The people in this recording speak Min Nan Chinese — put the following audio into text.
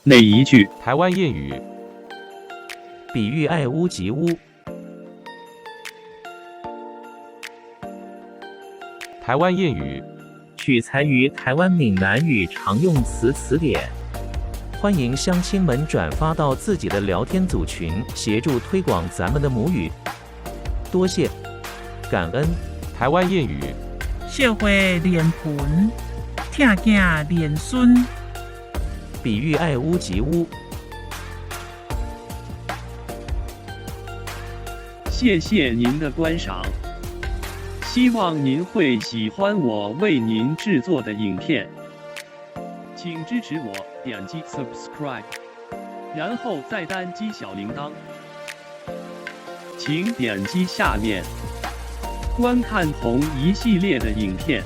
哪一句？台灣諺語。比喻愛屋及烏。台灣諺語。取材於台灣閩南語常用詞詞典。歡迎鄉親們轉發到自己的聊天組群，協助推廣咱們的母語。多謝，感恩。台灣諺語。惜花憐盆，疼囝憐孫。比喻愛屋及烏。謝謝您的觀賞，希望您會喜歡我為您製作的影片，請支持我點擊 subscribe，然後再單擊小鈴鐺。請點擊下面觀看同一系列的影片。